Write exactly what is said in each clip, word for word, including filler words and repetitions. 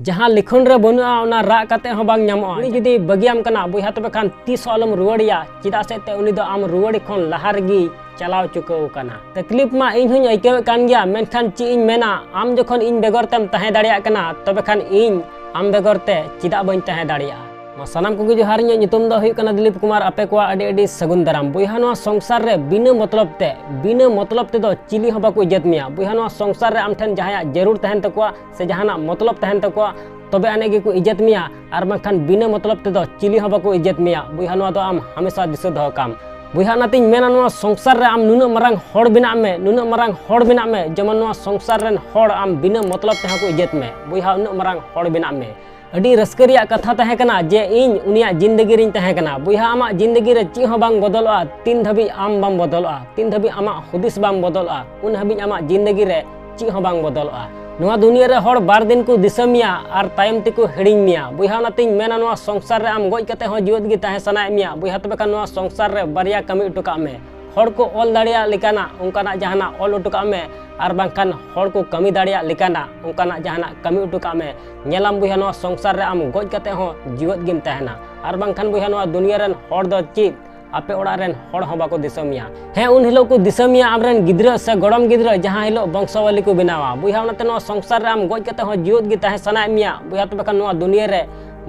ᱡᱟᱦᱟᱸ ᱞᱤᱠᱷᱚᱱ ᱨᱮ ᱵᱟᱹᱱᱩᱜᱼᱟ, ᱚᱱᱟ ᱨᱟᱜ ᱠᱟᱛᱮ ᱦᱚᱸ ᱵᱟᱝ ᱧᱟᱢᱚᱜᱼᱟ᱾ ᱩᱱᱤ ᱡᱩᱫᱤ ᱵᱟᱹᱜᱤᱭᱟᱢ ᱠᱟᱱᱟ ᱵᱚᱭᱦᱟ, ᱛᱚᱵᱮ ᱠᱷᱟᱱ ᱛᱤᱥ ᱦᱚᱸ ᱟᱞᱚᱢ ᱨᱩᱣᱟᱹᱲᱮᱭᱟ᱾ ᱪᱮᱫᱟᱜ ᱥᱮ ᱛᱮ ᱩᱱᱤ ᱫᱚ ᱟᱢ ᱨᱩᱣᱟᱹᱲ ᱠᱷᱚᱱ ᱞᱟᱦᱟ ᱨᱮᱜᱮ ᱪᱟᱞᱟᱣ ᱪᱩᱠᱟᱹᱣ ᱟᱠᱟᱱᱟ᱾ ᱛᱟᱠᱞᱤᱯ ᱢᱟ ᱤᱧ ᱦᱚᱧ ᱟᱹᱭᱠᱟᱹᱣᱮᱫ ᱠᱟᱱ ᱜᱮᱭᱟ, ᱢᱮᱱᱠᱷᱟᱱ ᱪᱮᱫ ᱤᱧ ᱢᱮᱱᱟ, ᱟᱢ ᱡᱚᱠᱷᱚᱱ ᱤᱧ ᱵᱮᱜᱚᱨ ᱛᱮᱢ ᱛᱟᱦᱮᱸ ᱫᱟᱲᱮᱭᱟᱜ ᱠᱟᱱᱟ, ᱛᱚᱵᱮ ᱠᱷᱟᱱ ᱤᱧ ᱟᱢ ᱵᱮᱜᱚᱨ ᱛᱮ ᱪᱮᱫᱟᱜ ᱵᱟᱹᱧ ᱛᱟᱦᱮᱸ ᱫᱟᱲᱮᱭᱟᱜᱼᱟ? ᱢᱟ ᱥᱟᱱᱟᱢ ᱠᱚᱜᱮ ᱡᱚᱦᱟᱨ, ᱤᱧᱟᱹᱜ ᱧᱩᱛᱩᱢ ᱫᱚ ᱦᱩᱭᱩᱜ ᱠᱟᱱᱟ ᱫᱤᱞᱤᱯ ᱠᱩᱢᱟᱨ᱾ ᱟᱯᱮ ᱠᱚᱣᱟᱜ ᱟᱹᱰᱤ ᱟᱹᱰᱤ ᱥᱟᱹᱜᱩᱱ ᱫᱟᱨᱟᱢ᱾ ᱵᱚᱭᱦᱟ, ᱱᱚᱣᱟ ᱥᱚᱝᱥᱟᱨ ᱨᱮ ᱵᱤᱱᱟᱹ ᱢᱚᱛᱞᱚᱵ ᱛᱮ, ᱵᱤᱱᱟᱹ ᱢᱚᱛᱞᱚᱵ ᱛᱮᱫᱚ ᱪᱤᱞᱤ ᱦᱚᱸ ᱵᱟᱠᱚ ᱤᱡᱽᱡᱚᱛ ᱢᱮᱭᱟ᱾ ᱵᱚᱭᱦᱟ, ᱱᱚᱣᱟ ᱥᱚᱝᱥᱟᱨ ᱨᱮ ᱟᱢ ᱴᱷᱮᱱ ᱡᱟᱦᱟᱸᱭᱟᱜ ᱡᱟᱹᱨᱩᱲ ᱛᱟᱦᱮᱱ ᱛᱟᱠᱚᱣᱟ ᱥᱮ ᱡᱟᱦᱟᱱᱟᱜ ᱢᱚᱛᱞᱚᱵ ᱛᱟᱦᱮᱱ ᱛᱟᱠᱚᱣᱟ, ᱛᱚᱵᱮ ᱟᱹᱱᱤᱡ ᱜᱮᱠᱚ ᱤᱡᱽᱡᱚᱛ ᱢᱮᱭᱟ, ᱟᱨ ᱵᱟᱝᱠᱷᱟᱱ ᱵᱤᱱᱟᱹ ᱢᱚᱛᱞᱚᱵ ᱛᱮᱫᱚ ᱪᱤᱞᱤ ᱦᱚᱸ ᱵᱟᱠᱚ ᱤᱡᱽᱡᱚᱛ ᱢᱮᱭᱟ᱾ ᱵᱚᱭᱦᱟ, ᱱᱚᱣᱟ ᱫᱚ ᱟᱢ ᱦᱟᱢᱮᱥᱟ ᱫᱤᱥᱟᱹ ᱫᱚᱦᱚ ᱠᱟᱢ᱾ ᱵᱚᱭᱦᱟ, ᱚᱱᱟᱛᱤᱧ ᱢᱮᱱᱟ, ᱱᱚᱣᱟ ᱥᱚᱝᱥᱟᱨ ᱨᱮ ᱟᱢ ᱱᱩᱱᱟᱹᱜ ᱢᱟᱨᱟᱝ ᱦᱚᱲ ᱵᱮᱱᱟᱜ ᱢᱮ, ᱱᱩᱱᱟᱹᱜ ᱢᱟᱨᱟᱝ ᱦᱚᱲ ᱵᱮᱱᱟᱜ ᱢᱮ, ᱡᱮᱢᱚᱱ ᱱᱚᱣᱟ ᱥᱚᱝᱥᱟᱨ ᱨᱮᱱ ᱦᱚᱲ ᱟᱢ ᱵᱤᱱᱟᱹ ᱢᱚᱛᱞᱚᱵ ᱛᱮᱦᱚᱸ ᱠᱚ ᱤᱡᱽᱡᱚᱛ ᱢᱮ᱾ ᱵᱚᱭᱦᱟ, ᱩᱱᱟᱹᱜ ᱢᱟᱨᱟᱝ ᱦᱚᱲ ᱵᱮᱱᱟᱜ ᱢᱮ᱾ ᱟᱹᱰᱤ ᱨᱟᱹᱥᱠᱟᱹ ᱨᱮᱭᱟᱜ ᱠᱟᱛᱷᱟ ᱛᱟᱦᱮᱸ ᱠᱟᱱᱟ ᱡᱮ ᱤᱧ ᱩᱱᱤᱭᱟᱜ ᱡᱤᱱᱫᱮᱜᱤ ᱨᱤᱧ ᱛᱟᱦᱮᱸ ᱠᱟᱱᱟ᱾ ᱵᱚᱭᱦᱟ, ᱟᱢᱟᱜ ᱡᱤᱱᱫᱮᱜᱤ ᱨᱮ ᱪᱮᱫ ᱦᱚᱸ ᱵᱟᱝ ᱵᱚᱫᱚᱞᱚᱜᱼᱟ, ᱛᱤᱱ ᱫᱷᱟᱹᱵᱤᱡ ᱟᱢ ᱵᱟᱢ ᱵᱚᱫᱚᱞᱚᱜᱼᱟ, ᱛᱤᱱ ᱫᱷᱟᱹᱵᱤᱡ ᱟᱢᱟᱜ ᱦᱩᱫᱤᱥ ᱵᱟᱝ ᱵᱚᱫᱚᱞᱚᱜᱼᱟ, ᱩᱱ ᱦᱟᱹᱵᱤᱡ ᱟᱢᱟᱜ ᱡᱤᱱᱫᱮᱜᱤ ᱨᱮ ᱪᱮᱫ ᱦᱚᱸ ᱵᱟᱝ ᱵᱚᱫᱚᱞᱚᱜᱼᱟ᱾ ᱱᱚᱣᱟ ᱫᱩᱱᱤᱭᱟᱹ ᱨᱮ ᱦᱚᱲ ᱵᱟᱨ ᱫᱤᱱ ᱠᱚ ᱫᱤᱥᱟᱹ ᱢᱮᱭᱟ ᱟᱨ ᱛᱟᱭᱚᱢ ᱛᱮᱠᱚ ᱦᱤᱲᱤᱧ ᱢᱮᱭᱟ᱾ ᱵᱚᱭᱦᱟ, ᱚᱱᱟᱛᱤᱧ ᱢᱮᱱᱟ, ᱱᱚᱣᱟ ᱥᱚᱝᱥᱟᱨ ᱨᱮ ᱟᱢ ᱜᱚᱡ ᱠᱟᱛᱮ ᱦᱚᱸ ᱡᱤᱣᱮᱫ ᱜᱮ ᱛᱟᱦᱮᱸ ᱥᱟᱱᱟᱭᱮᱫ ᱢᱮᱭᱟ᱾ ᱵᱚᱭᱦᱟ, ᱛᱚᱵᱮ ᱠᱷᱟᱱ ᱱᱚᱣᱟ ᱥᱚᱝᱥᱟᱨ ᱨᱮ ᱵᱟᱨᱭᱟ ᱠᱟᱹᱢᱤ ᱦᱚᱴᱚ ᱠᱟᱜ ᱢᱮ᱾ ᱦᱚᱲ ᱠᱚ ᱚᱞ ᱫᱟᱲᱮᱭᱟᱜ ᱞᱮᱠᱟᱱᱟᱜ ᱚᱱᱠᱟᱱᱟᱜ ᱡᱟᱦᱟᱱᱟᱜ ᱚᱞ ᱦᱚᱴᱚ ᱠᱟᱜ ᱢᱮ, ᱟᱨ ᱵᱟᱝᱠᱷᱟᱱ ᱦᱚᱲ ᱠᱚ ᱠᱟᱹᱢᱤ ᱫᱟᱲᱮᱭᱟᱜ ᱞᱮᱠᱟᱱᱟᱜ ᱚᱱᱠᱟᱱᱟᱜ ᱡᱟᱦᱟᱱᱟᱜ ᱠᱟᱹᱢᱤ ᱦᱚᱴᱚ ᱠᱟᱜ ᱢᱮ᱾ ᱧᱮᱞᱟᱢ ᱵᱚᱭᱦᱟ, ᱱᱚᱣᱟ ᱥᱚᱝᱥᱟᱨ ᱨᱮ ᱟᱢ ᱜᱚᱡ ᱠᱟᱛᱮ ᱦᱚᱸ ᱡᱤᱣᱮᱫ ᱜᱮᱢ ᱛᱟᱦᱮᱱᱟ, ᱟᱨ ᱵᱟᱝᱠᱷᱟᱱ ᱵᱚᱭᱦᱟ, ᱱᱚᱣᱟ ᱫᱩᱱᱤᱭᱟᱹ ᱨᱮᱱ ᱦᱚᱲ ᱫᱚ ᱪᱮᱫ, ᱟᱯᱮ ᱚᱲᱟᱜ ᱨᱮᱱ ᱦᱚᱲ ᱦᱚᱸ ᱵᱟᱠᱚ ᱫᱤᱥᱟᱹ ᱢᱮᱭᱟ᱾ ᱦᱮᱸ, ᱩᱱ ᱦᱤᱞᱳᱜ ᱠᱚ ᱫᱤᱥᱟᱹ ᱢᱮᱭᱟ ᱟᱢᱨᱮᱱ ᱜᱤᱫᱽᱨᱟᱹ ᱥᱮ ᱜᱚᱲᱚᱢ ᱜᱤᱫᱽᱨᱟᱹ, ᱡᱟᱦᱟᱸ ᱦᱤᱞᱳᱜ ᱵᱚᱝᱥᱟᱵᱟᱞᱤ ᱠᱚ ᱵᱮᱱᱟᱣᱟ᱾ ᱵᱚᱭᱦᱟ, ᱚᱱᱟᱛᱮ ᱱᱚᱣᱟ ᱥᱚᱝᱥᱟᱨ ᱨᱮ ᱟᱢ ᱜᱚᱡ ᱠᱟᱛᱮ ᱦᱚᱸ ᱡᱤᱣᱮᱫ ᱜᱮ ᱛᱟᱦᱮᱸ ᱥᱟᱱᱟᱭᱮᱫ ᱢᱮᱭᱟ ᱵᱚᱭᱦᱟ, ᱛᱚᱵᱮ ᱠᱷᱟᱱ ᱱᱚᱣᱟ ᱫᱩᱱᱤᱭᱟᱹ ᱨᱮ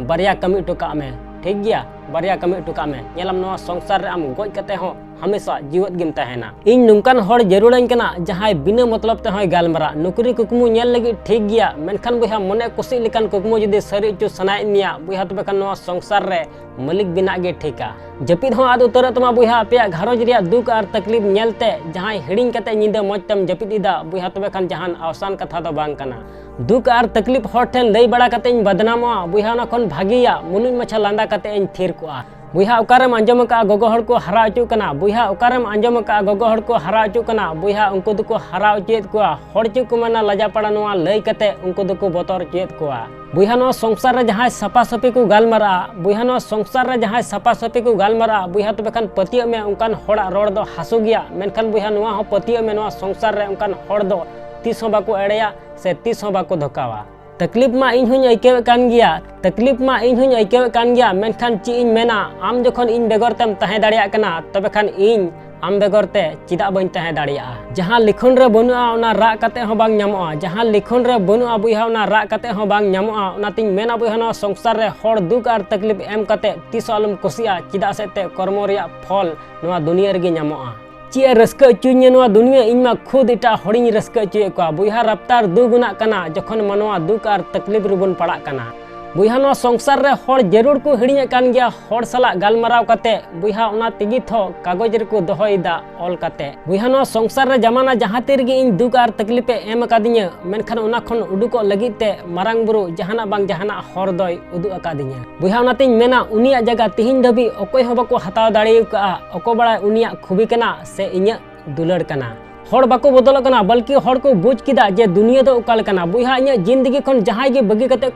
ᱵᱟᱨᱭᱟ ᱠᱟᱹᱢᱤ ᱦᱚᱴᱚ ᱠᱟᱜ ᱢᱮ᱾ ᱴᱷᱤᱠ ᱜᱮᱭᱟ, ᱵᱟᱨᱭᱟ ᱠᱟᱹᱢᱤ ᱦᱚᱴᱚ ᱠᱟᱜ ᱢᱮ᱾ ᱧᱮᱞᱟᱢ, ᱱᱚᱣᱟ ᱥᱚᱝᱥᱟᱨ ᱨᱮ ᱟᱢ ᱜᱚᱡ ᱠᱟᱛᱮ ᱦᱚᱸ ᱦᱟᱢᱮᱥᱟ ᱡᱤᱣᱮᱫ ᱜᱮᱢ ᱛᱟᱦᱮᱱᱟ᱾ ᱤᱧ ᱱᱚᱝᱠᱟᱱ ᱦᱚᱲ ᱡᱟᱹᱨᱩᱲᱟᱹᱧ ᱠᱟᱱᱟ, ᱡᱟᱦᱟᱸᱭ ᱵᱤᱱᱟᱹ ᱢᱚᱛᱞᱚᱵ ᱛᱮᱦᱚᱸᱭ ᱜᱟᱞᱢᱟᱨᱟᱜ᱾ ᱱᱚᱠᱨᱤ ᱠᱩᱠᱢᱩ ᱧᱮᱞ ᱞᱟᱹᱜᱤᱫ ᱴᱷᱤᱠ ᱜᱮᱭᱟ, ᱢᱮᱱᱠᱷᱟᱱ ᱵᱚᱭᱦᱟ, ᱢᱚᱱᱮ ᱠᱩᱥᱤ ᱞᱮᱠᱟᱱ ᱠᱩᱠᱢᱩ ᱡᱩᱫᱤ ᱥᱟᱹᱨᱤ ᱦᱚᱪᱚ ᱥᱟᱱᱟᱭᱮᱫ ᱢᱮᱭᱟ ᱵᱚᱭᱦᱟ, ᱛᱚᱵᱮ ᱠᱷᱟᱱ ᱱᱚᱣᱟ ᱥᱚᱝᱥᱟᱨ ᱨᱮ ᱢᱟᱹᱞᱤᱠ ᱵᱮᱱᱟᱜ ᱜᱮ ᱴᱷᱤᱠᱟ᱾ ᱡᱟᱹᱯᱤᱫ ᱦᱚᱸ ᱟᱫ ᱩᱛᱟᱹᱨᱚᱜ ᱛᱟᱢᱟ ᱵᱚᱭᱦᱟ, ᱟᱯᱮᱭᱟᱜ ᱜᱷᱟᱨᱚᱸᱡᱽ ᱨᱮᱭᱟᱜ ᱫᱩᱠ ᱟᱨ ᱛᱟᱠᱞᱤᱯ ᱧᱮᱞᱛᱮ᱾ ᱡᱟᱦᱟᱸᱭ ᱦᱤᱲᱤᱧ ᱠᱟᱛᱮ ᱧᱤᱫᱟᱹ ᱢᱚᱡᱽ ᱛᱮᱢ ᱡᱟᱹᱯᱤᱫ ᱮᱫᱟ ᱵᱚᱭᱦᱟ, ᱛᱚᱵᱮ ᱠᱷᱟᱱ ᱡᱟᱦᱟᱱ ᱟᱣᱥᱟᱱ ᱠᱟᱛᱷᱟ ᱫᱚ ᱵᱟᱝ ᱠᱟᱱᱟ᱾ ᱫᱩᱠ ᱟᱨ ᱛᱟᱠᱞᱤᱯ ᱦᱚᱲ ᱴᱷᱮᱱ ᱞᱟᱹᱭ ᱵᱟᱲᱟ ᱠᱟᱛᱮ ᱤᱧ ᱵᱟᱫᱱᱟᱢᱚᱜᱼᱟ ᱵᱚᱭᱦᱟ, ᱚᱱᱟ ᱠᱷᱚᱱ ᱵᱷᱟᱜᱮᱭᱟ ᱢᱩᱞᱩᱡ ᱢᱟᱪᱷᱟ ᱞᱟᱸᱫᱟ ᱠᱟᱛᱮ ᱤᱧ ᱛᱷᱤᱨ ᱠᱚᱜᱼᱟ᱾ ᱵᱚᱭᱦᱟ, ᱚᱠᱟᱨᱮᱢ ᱟᱸᱡᱚᱢ ᱟᱠᱟᱫᱼᱟ ᱜᱚᱜᱚ ᱦᱚᱲ ᱠᱚ ᱦᱟᱨᱟ ᱦᱚᱪᱚᱜ ᱠᱟᱱᱟ? ᱵᱚᱭᱦᱟ, ᱚᱠᱟᱨᱮᱢ ᱟᱸᱡᱚᱢ ᱟᱠᱟᱫᱼᱟ ᱜᱚᱜᱚ ᱦᱚᱲ ᱠᱚ ᱦᱟᱨᱟ ᱦᱚᱪᱚᱜ ᱠᱟᱱᱟ? ᱵᱚᱭᱦᱟ, ᱩᱱᱠᱩ ᱫᱚᱠᱚ ᱦᱟᱨᱟ ᱦᱚᱪᱚᱭᱮᱫ ᱠᱚᱣᱟ᱾ ᱦᱚᱲ ᱪᱮᱫ ᱠᱚ ᱢᱮᱱᱟ, ᱞᱟᱡᱟ ᱯᱟᱲᱟ ᱱᱚᱣᱟ ᱞᱟᱹᱭ ᱠᱟᱛᱮ ᱩᱱᱠᱩ ᱫᱚᱠᱚ ᱵᱚᱛᱚᱨ ᱦᱚᱪᱚᱭᱮᱫ ᱠᱚᱣᱟ᱾ ᱵᱚᱭᱦᱟ, ᱱᱚᱣᱟ ᱥᱚᱝᱥᱟᱨ ᱨᱮ ᱡᱟᱦᱟᱸᱭ ᱥᱟᱯᱷᱟ ᱥᱟᱹᱯᱷᱤ ᱠᱚ ᱜᱟᱞᱢᱟᱨᱟᱜᱼᱟ, ᱵᱚᱭᱦᱟ, ᱱᱚᱣᱟ ᱥᱚᱝᱥᱟᱨ ᱨᱮ ᱡᱟᱦᱟᱸᱭ ᱥᱟᱯᱷᱟ ᱥᱟᱹᱯᱷᱤ ᱠᱚ ᱜᱟᱞᱢᱟᱨᱟᱜᱼᱟ, ᱵᱚᱭᱦᱟ, ᱛᱚᱵᱮ ᱠᱷᱟᱱ ᱯᱟᱹᱛᱭᱟᱹᱜ ᱢᱮ, ᱚᱱᱠᱟᱱ ᱦᱚᱲᱟᱜ ᱨᱚᱲ ᱫᱚ ᱦᱟᱹᱥᱩ ᱜᱮᱭᱟ᱾ ᱢᱮᱱᱠᱷᱟᱱ ᱵᱚᱭᱦᱟ, ᱱᱚᱣᱟ ᱦᱚᱸ ᱯᱟᱹᱛᱭᱟᱹᱜ ᱢᱮ, ᱱᱚᱣᱟ ᱥᱚᱝᱥᱟᱨ ᱨᱮ ᱚᱱᱠᱟᱱ ᱦᱚᱲ ᱫᱚ ᱛᱤᱥ ᱦᱚᱸ ᱵᱟᱠᱚ ᱮᱲᱮᱭᱟ ᱥᱮ ᱛᱤᱥ ᱦᱚᱸ ᱵᱟᱠᱚ ᱫᱷᱳᱠᱟᱣᱟ᱾ ᱛᱟᱠᱞᱤᱯ ᱢᱟ ᱤᱧ ᱦᱚᱧ ᱟᱹᱭᱠᱟᱹᱣᱮᱫ ᱠᱟᱱ ᱜᱮᱭᱟ, ᱛᱟᱠᱞᱤᱯ ᱢᱟ ᱤᱧ ᱦᱚᱧ ᱟᱹᱭᱠᱟᱹᱣᱮᱫ ᱠᱟᱱ ᱜᱮᱭᱟ, ᱢᱮᱱᱠᱷᱟᱱ ᱪᱮᱫ ᱤᱧ ᱢᱮᱱᱟ, ᱟᱢ ᱡᱚᱠᱷᱚᱱ ᱤᱧ ᱵᱮᱜᱚᱨ ᱛᱮᱢ ᱛᱟᱦᱮᱸ ᱫᱟᱲᱮᱭᱟᱜ ᱠᱟᱱᱟ, ᱛᱚᱵᱮ ᱠᱷᱟᱱ ᱤᱧ ᱟᱢ ᱵᱮᱜᱚᱨ ᱛᱮ ᱪᱮᱫᱟᱜ ᱵᱟᱹᱧ ᱛᱟᱦᱮᱸ ᱫᱟᱲᱮᱭᱟᱜᱼᱟ? ᱡᱟᱦᱟᱸ ᱞᱤᱠᱷᱚᱱ ᱨᱮ ᱵᱟᱹᱱᱩᱜᱼᱟ, ᱚᱱᱟ ᱨᱟᱜ ᱠᱟᱛᱮ ᱦᱚᱸ ᱵᱟᱝ ᱧᱟᱢᱚᱜᱼᱟ᱾ ᱡᱟᱦᱟᱸ ᱞᱤᱠᱷᱚᱱ ᱨᱮ ᱵᱟᱹᱱᱩᱜᱼᱟ ᱵᱚᱭᱦᱟ, ᱚᱱᱟ ᱨᱟᱜ ᱠᱟᱛᱮ ᱦᱚᱸ ᱵᱟᱝ ᱧᱟᱢᱚᱜᱼᱟ᱾ ᱚᱱᱟᱛᱤᱧ ᱢᱮᱱᱟ ᱵᱚᱭᱦᱟ, ᱱᱚᱣᱟ ᱥᱚᱝᱥᱟᱨ ᱨᱮ ᱦᱚᱲ ᱫᱩᱠ ᱟᱨ ᱛᱟᱠᱞᱤᱯ ᱮᱢ ᱠᱟᱛᱮ ᱛᱤᱥ ᱦᱚᱸ ᱟᱞᱚᱢ ᱠᱩᱥᱤᱜᱼᱟ, ᱪᱮᱫᱟᱜ ᱥᱮ ᱛᱮ ᱠᱚᱨᱢᱚ ᱨᱮᱭᱟᱜ ᱯᱷᱚᱞ ᱱᱚᱣᱟ ᱫᱩᱱᱤᱭᱟᱹ ᱨᱮᱜᱮ ᱧᱟᱢᱚᱜᱼᱟ᱾ ᱪᱮᱫ ᱮ ᱨᱟᱹᱥᱠᱟᱹ ᱦᱚᱪᱚᱧᱟ ᱱᱚᱣᱟ ᱫᱩᱱᱤᱭᱟᱹ, ᱤᱧ ᱢᱟ ᱠᱷᱩᱫ ᱮᱴᱟᱜ ᱦᱚᱲᱤᱧ ᱨᱟᱹᱥᱠᱟᱹ ᱦᱚᱪᱚᱭᱮᱫ ᱠᱚᱣᱟ᱾ ᱵᱚᱭᱦᱟ, ᱨᱟᱯᱛᱟᱨ ᱫᱩᱜᱩᱱᱟᱜ ᱠᱟᱱᱟ ᱡᱚᱠᱷᱚᱱ ᱢᱟᱱᱣᱟ ᱫᱩᱠ ᱟᱨ ᱛᱟᱠᱞᱤᱯ ᱨᱮᱵᱚᱱ ᱯᱟᱲᱟᱜ ᱠᱟᱱᱟ᱾ ᱵᱚᱭᱦᱟ, ᱱᱚᱣᱟ ᱥᱚᱝᱥᱟᱨ ᱨᱮ ᱦᱚᱲ ᱡᱟᱹᱨᱩᱲ ᱠᱚ ᱦᱤᱲᱤᱧᱮᱫ ᱠᱟᱱ ᱜᱮᱭᱟ ᱦᱚᱲ ᱥᱟᱞᱟᱜ ᱜᱟᱞᱢᱟᱨᱟᱣ ᱠᱟᱛᱮ᱾ ᱵᱚᱭᱦᱟ, ᱚᱱᱟ ᱛᱮᱜᱮ ᱛᱷᱚ ᱠᱟᱜᱚᱡᱽ ᱨᱮᱠᱚ ᱫᱚᱦᱚᱭᱮᱫᱟ ᱚᱞ ᱠᱟᱛᱮ᱾ ᱵᱚᱭᱦᱟ, ᱱᱚᱣᱟ ᱥᱚᱝᱥᱟᱨ ᱨᱮ ᱡᱟᱢᱟᱱᱟ ᱡᱟᱦᱟᱸ ᱛᱤ ᱨᱮᱜᱮ ᱤᱧ ᱫᱩᱠ ᱟᱨ ᱛᱟᱠᱞᱤᱯ ᱮ ᱮᱢ ᱟᱠᱟᱫᱤᱧᱟᱹ, ᱢᱮᱱᱠᱷᱟᱱ ᱚᱱᱟ ᱠᱷᱚᱱ ᱩᱰᱩᱠᱚᱜ ᱞᱟᱹᱜᱤᱫ ᱛᱮ ᱢᱟᱨᱟᱝ ᱵᱩᱨᱩ ᱡᱟᱦᱟᱱᱟᱜ ᱵᱟᱝ ᱡᱟᱦᱟᱱᱟᱜ ᱦᱚᱨ ᱫᱚᱭ ᱩᱫᱩᱜ ᱟᱠᱟᱫᱤᱧᱟᱹ᱾ ᱵᱚᱭᱦᱟ, ᱚᱱᱟᱛᱤᱧ ᱢᱮᱱᱟ, ᱩᱱᱤᱭᱟᱜ ᱡᱟᱭᱜᱟ ᱛᱤᱦᱤᱧ ᱫᱷᱟᱹᱵᱤᱡ ᱚᱠᱚᱭ ᱦᱚᱸ ᱵᱟᱠᱚ ᱦᱟᱛᱟᱣ ᱫᱟᱲᱮ ᱟᱠᱟᱫᱼᱟ᱾ ᱚᱠᱚᱭ ᱵᱟᱲᱟᱭ ᱩᱱᱤᱭᱟᱜ ᱠᱷᱩᱵᱤ ᱠᱟᱱᱟ ᱥᱮ ᱤᱧᱟᱹᱜ ᱫᱩᱞᱟᱹᱲ ᱠᱟᱱᱟ᱾ ᱦᱚᱲ ᱵᱟᱠᱚ ᱵᱚᱫᱚᱞᱚᱜ ᱠᱟᱱᱟ, ᱵᱚᱞᱠᱤ ᱦᱚᱲ ᱠᱚ ᱵᱩᱡᱽ ᱠᱮᱫᱟ ᱡᱮ ᱫᱩᱱᱤᱭᱟᱹ ᱫᱚ ᱚᱠᱟ ᱞᱮᱠᱟᱱᱟ᱾ ᱵᱚᱭᱦᱟ, ᱤᱧᱟᱹᱜ ᱡᱤᱱᱫᱮᱜᱤ ᱠᱷᱚᱱ ᱡᱟᱦᱟᱸᱭ ᱜᱮ ᱵᱟᱹᱜᱤ ᱠᱟᱛᱮ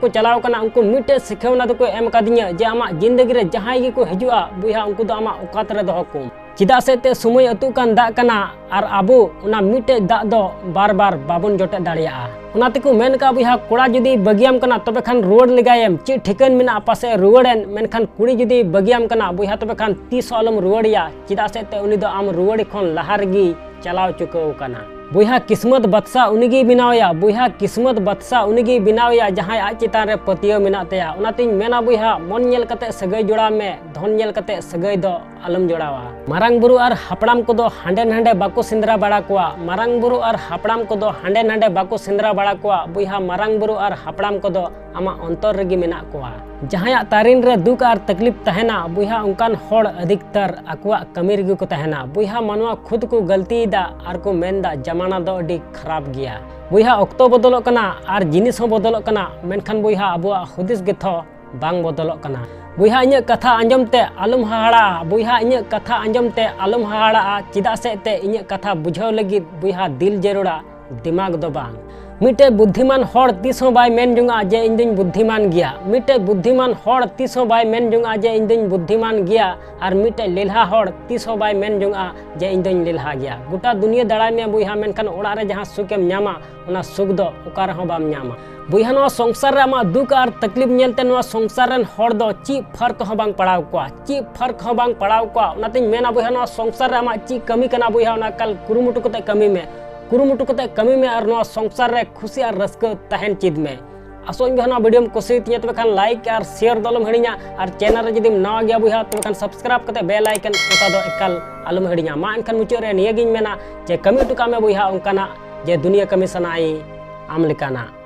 ᱠᱚ ᱪᱟᱞᱟᱣ ᱠᱟᱱᱟ, ᱩᱱᱠᱩ ᱢᱤᱫᱴᱮᱡ ᱥᱤᱠᱷᱟᱹᱣᱱᱟ ᱫᱚᱠᱚ ᱮᱢ ᱟᱠᱟᱫᱤᱧᱟ ᱡᱮ ᱟᱢᱟᱜ ᱡᱤᱱᱫᱮᱜᱤ ᱨᱮ ᱡᱟᱦᱟᱸᱭ ᱜᱮᱠᱚ ᱦᱤᱡᱩᱜᱼᱟ, ᱵᱚᱭᱦᱟ, ᱩᱱᱠᱩ ᱫᱚ ᱟᱢᱟᱜ ᱚᱠᱟᱛ ᱨᱮ ᱫᱚᱦᱚ ᱠᱚᱢ᱾ ᱪᱮᱫᱟᱜ ᱥᱮ ᱛᱮ ᱥᱚᱢᱚᱭ ᱟᱹᱛᱩᱜ ᱠᱟᱱ ᱫᱟᱜ ᱠᱟᱱᱟ, ᱟᱨ ᱟᱵᱚ ᱚᱱᱟ ᱢᱤᱫᱴᱮᱡ ᱫᱟᱜ ᱫᱚ ᱵᱟᱨ ᱵᱟᱨ ᱵᱟᱵᱚᱱ ᱡᱚᱴᱮᱫ ᱫᱟᱲᱮᱭᱟᱜᱼᱟ᱾ ᱚᱱᱟ ᱛᱮᱠᱚ ᱢᱮᱱ ᱠᱟᱜᱼᱟ, ᱵᱚᱭᱦᱟ, ᱠᱚᱲᱟ ᱡᱩᱫᱤ ᱵᱟᱹᱜᱤᱭᱟᱢ ᱠᱟᱱᱟ, ᱛᱚᱵᱮ ᱠᱷᱟᱱ ᱨᱩᱣᱟᱹᱲ ᱞᱮᱜᱟᱭᱮᱢ᱾ ᱪᱮᱫ ᱴᱷᱤᱠᱟᱹᱱ ᱢᱮᱱᱟᱜᱼᱟ ᱯᱟᱥᱮᱡ ᱨᱩᱣᱟᱹᱲᱮᱱ, ᱢᱮᱱᱠᱷᱟᱱ ᱠᱩᱲᱤ ᱡᱩᱫᱤ ᱵᱟᱹᱜᱤᱭᱟᱢ ᱠᱟᱱᱟ, ᱵᱚᱭᱦᱟ, ᱛᱚᱵᱮ ᱠᱷᱟᱱ ᱛᱤᱥ ᱦᱚᱸ ᱟᱞᱚᱢ ᱨᱩᱣᱟᱹᱲᱮᱭᱟ᱾ ᱪᱮᱫᱟᱜ ᱥᱮ ᱛᱮ ᱩᱱᱤ ᱫᱚ ᱟᱢ ᱨᱩᱣᱟᱹᱲ ᱠᱷᱚᱱ ᱞᱟᱦᱟ ᱨᱮᱜᱮ ᱪᱟᱞᱟᱣ ᱪᱩᱠᱟᱹᱣ ᱟᱠᱟᱱᱟ᱾ ᱵᱚᱭᱦᱟ, ᱠᱤᱥᱢᱚᱛ ᱵᱟᱫᱥᱟ ᱩᱱᱤᱜᱮᱭ ᱵᱮᱱᱟᱣᱮᱭᱟ᱾ ᱵᱚᱭᱦᱟ, ᱠᱤᱥᱢᱚᱛ ᱵᱟᱫᱥᱟ ᱩᱱᱤᱜᱮᱭ ᱵᱮᱱᱟᱣᱮᱭᱟ, ᱡᱟᱦᱟᱸᱭ ᱟᱡ ᱪᱮᱛᱟᱱ ᱨᱮ ᱯᱟᱹᱛᱭᱟᱹᱣ ᱢᱮᱱᱟᱜ ᱛᱟᱭᱟ᱾ ᱚᱱᱟᱛᱤᱧ ᱢᱮᱱᱟ, ᱵᱚᱭᱦᱟ, ᱢᱚᱱ ᱧᱮᱞ ᱠᱟᱛᱮ ᱥᱟᱹᱜᱟᱹᱭ ᱡᱚᱲᱟᱣ ᱢᱮ, ᱫᱷᱚᱱ ᱧᱮᱞ ᱠᱟᱛᱮ ᱥᱟᱹᱜᱟᱹᱭ ᱫᱚ ᱟᱞᱚᱢ ᱡᱚᱲᱟᱣᱟ᱾ ᱢᱟᱨᱟᱝ ᱵᱩᱨᱩ ᱟᱨ ᱦᱟᱯᱲᱟᱢ ᱠᱚᱫᱚ ᱦᱟᱸᱰᱮ ᱱᱟᱸᱰᱮ ᱵᱟᱠᱚ ᱥᱮᱸᱫᱽᱨᱟ ᱵᱟᱲᱟ ᱠᱚᱣᱟ᱾ ᱢᱟᱨᱟᱝ ᱵᱩᱨᱩ ᱟᱨ ᱦᱟᱯᱲᱟᱢ ᱠᱚᱫᱚ ᱦᱟᱸᱰᱮ ᱱᱟᱸᱰᱮ ᱵᱟᱠᱚ ᱥᱮᱸᱫᱽᱨᱟ ᱵᱟᱲᱟ ᱠᱚᱣᱟ᱾ ᱵᱚᱭᱦᱟ, ᱢᱟᱨᱟᱝ ᱵᱩᱨᱩ ᱟᱨ ᱦᱟᱯᱲᱟᱢ ᱠᱚᱫᱚ ᱟᱢᱟᱜ ᱚᱱᱛᱚᱨ ᱨᱮᱜᱮ ᱢᱮᱱᱟᱜ ᱠᱚᱣᱟ᱾ ᱡᱟᱦᱟᱸᱭᱟᱜ ᱛᱟᱨᱮᱱ ᱨᱮ ᱫᱩᱠ ᱟᱨ ᱛᱟᱠᱞᱤᱯ ᱛᱟᱦᱮᱱᱟ, ᱵᱚᱭᱦᱟ, ᱚᱱᱠᱟᱱ ᱦᱚᱲ ᱟᱹᱫᱷᱤᱠᱛᱟᱨ ᱟᱠᱚᱣᱟᱜ ᱠᱟᱹᱢᱤ ᱨᱮᱜᱮ ᱠᱚ ᱛᱟᱦᱮᱱᱟ᱾ ᱵᱚᱭᱦᱟ, ᱢᱟᱱᱣᱟ ᱠᱷᱩᱫ ᱠᱚ ᱜᱟᱹᱞᱛᱤᱭᱮᱫᱟ ᱟᱨ ᱠᱚ ᱢᱮᱱᱫᱟ, ᱡᱟᱢᱟᱱᱟ ᱫᱚ ᱟᱹᱰᱤ ᱠᱷᱟᱨᱟᱯ ᱜᱮᱭᱟ᱾ ᱵᱚᱭᱦᱟ, ᱚᱠᱛᱚ ᱵᱚᱫᱚᱞᱚᱜ ᱠᱟᱱᱟ ᱟᱨ ᱡᱤᱱᱤᱥ ᱦᱚᱸ ᱵᱚᱫᱚᱞᱚᱜ ᱠᱟᱱᱟ, ᱢᱮᱱᱠᱷᱟᱱ ᱵᱚᱭᱦᱟ, ᱟᱵᱚᱣᱟᱜ ᱦᱩᱫᱤᱥ ᱜᱮᱛᱷᱚ ᱵᱟᱝ ᱵᱚᱫᱚᱞᱚᱜ ᱠᱟᱱᱟ᱾ ᱵᱚᱭᱦᱟ, ᱤᱧᱟᱹᱜ ᱠᱟᱛᱷᱟ ᱟᱸᱡᱚᱢ ᱛᱮ ᱟᱞᱚᱢ ᱦᱟᱦᱟᱲᱟᱜᱼᱟ᱾ ᱵᱚᱭᱦᱟ, ᱤᱧᱟᱹᱜ ᱠᱟᱛᱷᱟ ᱟᱸᱡᱚᱢ ᱛᱮ ᱟᱞᱚᱢ ᱦᱟᱦᱟᱲᱟᱜᱼᱟ᱾ ᱪᱮᱫᱟᱜ ᱥᱮ ᱛᱮ ᱤᱧᱟᱹᱜ ᱠᱟᱛᱷᱟ ᱵᱩᱡᱷᱟᱹᱣ ᱞᱟᱹᱜᱤᱫ, ᱵᱚᱭᱦᱟ, ᱫᱤᱞ ᱡᱟᱹᱨᱩᱲᱟ, ᱫᱤᱢᱟᱜᱽ ᱫᱚ ᱵᱟᱝ᱾ ᱢᱤᱫᱴᱮᱡ ᱵᱩᱫᱽᱫᱷᱤᱢᱟᱱ ᱦᱚᱲ ᱛᱤᱥ ᱦᱚᱸ ᱵᱟᱭ ᱢᱮᱱ ᱡᱚᱝᱟ ᱡᱮ ᱤᱧ ᱫᱚᱧ ᱵᱩᱫᱽᱫᱷᱤᱢᱟᱱ ᱜᱮᱭᱟ᱾ ᱢᱤᱫᱴᱮᱡ ᱵᱩᱫᱽᱫᱷᱤᱢᱟᱱ ᱦᱚᱲ ᱛᱤᱥ ᱦᱚᱸ ᱵᱟᱭ ᱢᱮᱱ ᱡᱚᱝᱟ ᱡᱮ ᱤᱧ ᱫᱚᱧ ᱵᱩᱫᱽᱫᱷᱤᱢᱟᱱ ᱜᱮᱭᱟ, ᱟᱨ ᱢᱤᱫᱴᱮᱡ ᱞᱮᱞᱦᱟ ᱦᱚᱲ ᱛᱤᱥ ᱦᱚᱸ ᱵᱟᱭ ᱢᱮᱱ ᱡᱚᱝᱟ ᱡᱮ ᱤᱧ ᱫᱚᱧ ᱞᱮᱞᱦᱟ ᱜᱮᱭᱟ᱾ ᱜᱚᱴᱟ ᱫᱩᱱᱤᱭᱟᱹ ᱫᱟᱬᱟᱭ ᱢᱮ ᱵᱚᱭᱦᱟ, ᱢᱮᱱᱠᱷᱟᱱ ᱚᱲᱟᱜ ᱨᱮ ᱡᱟᱦᱟᱸ ᱥᱩᱠᱮᱢ ᱧᱟᱢᱟ, ᱚᱱᱟ ᱥᱩᱠ ᱫᱚ ᱚᱠᱟ ᱨᱮᱦᱚᱸ ᱵᱟᱢ ᱧᱟᱢᱟ᱾ ᱵᱚᱭᱦᱟ, ᱱᱚᱣᱟ ᱥᱚᱝᱥᱟᱨ ᱨᱮ ᱟᱢᱟᱜ ᱫᱩᱠ ᱟᱨ ᱛᱟᱠᱞᱤᱯ ᱧᱮᱞᱛᱮ ᱱᱚᱣᱟ ᱥᱚᱝᱥᱟᱨ ᱨᱮᱱ ᱦᱚᱲ ᱫᱚ ᱪᱮᱫ ᱯᱷᱟᱨᱠ ᱦᱚᱸ ᱵᱟᱝ ᱯᱟᱲᱟᱣ ᱠᱚᱣᱟ, ᱪᱮᱫ ᱯᱷᱟᱨᱠ ᱦᱚᱸ ᱵᱟᱝ ᱯᱟᱲᱟᱣ ᱠᱚᱣᱟ᱾ ᱚᱱᱟᱛᱤᱧ ᱢᱮᱱᱟ ᱵᱚᱭᱦᱟ, ᱱᱚᱣᱟ ᱥᱚᱝᱥᱟᱨ ᱨᱮ ᱟᱢᱟᱜ ᱪᱮᱫ ᱠᱟᱹᱢᱤ ᱠᱟᱱᱟ ᱵᱚᱭᱦᱟ, ᱚᱱᱟ ᱮᱠᱟᱞ ᱠᱩᱨᱩᱢᱩᱴᱩ ᱠᱟᱛᱮ ᱠᱟᱹᱢᱤ ᱢᱮ, ᱠᱩᱨᱩᱢᱩᱴᱩ ᱠᱟᱛᱮ ᱠᱟᱹᱢᱤ ᱢᱮ ᱟᱨ ᱱᱚᱣᱟ ᱥᱚᱝᱥᱟᱨ ᱨᱮ ᱠᱷᱩᱥᱤ ᱟᱨ ᱨᱟᱹᱥᱠᱟᱹ ᱛᱟᱦᱮᱱ ᱪᱮᱫ ᱢᱮ᱾ ᱟᱥᱚᱜ ᱟᱹᱧ ᱵᱚᱭᱦᱟ, ᱱᱚᱣᱟ ᱵᱷᱤᱰᱤᱭᱳᱢ ᱠᱩᱥᱤᱭᱟᱛᱤᱧᱟ, ᱛᱚᱵᱮ ᱠᱷᱟᱱ ᱞᱟᱭᱤᱠ ᱟᱨ ᱥᱮᱭᱟᱨ ᱫᱚ ᱟᱞᱚᱢ ᱦᱤᱲᱤᱧᱟ, ᱟᱨ ᱪᱮᱱᱮᱞ ᱨᱮ ᱡᱩᱫᱤᱢ ᱱᱟᱣᱟ ᱜᱮᱭᱟ ᱵᱚᱭᱦᱟ, ᱛᱚᱵᱮ ᱠᱷᱟᱱ ᱥᱟᱵᱥᱠᱨᱟᱭᱤᱵ ᱠᱟᱛᱮ ᱵᱮᱞ ᱟᱭᱠᱚᱱ ᱚᱛᱟ ᱫᱚ ᱮᱠᱟᱞ ᱟᱞᱚᱢ ᱦᱤᱲᱤᱧᱟ᱾ ᱢᱟ ᱮᱱᱠᱷᱟᱱ ᱢᱩᱪᱟᱹᱫ ᱨᱮ ᱱᱤᱭᱟᱹᱜᱤᱧ ᱢᱮᱱᱟ ᱡᱮ ᱠᱟᱹᱢᱤ ᱦᱚᱴᱚ ᱠᱟᱜ ᱢᱮ ᱵᱚᱭᱦᱟ ᱚᱱᱠᱟᱱᱟᱜ ᱡᱮ ᱫᱩᱱᱤᱭᱟᱹ ᱠᱟᱹᱢᱤ ᱥᱟᱱᱟᱭ ᱟᱢ ᱞᱮᱠᱟᱱᱟᱜ᱾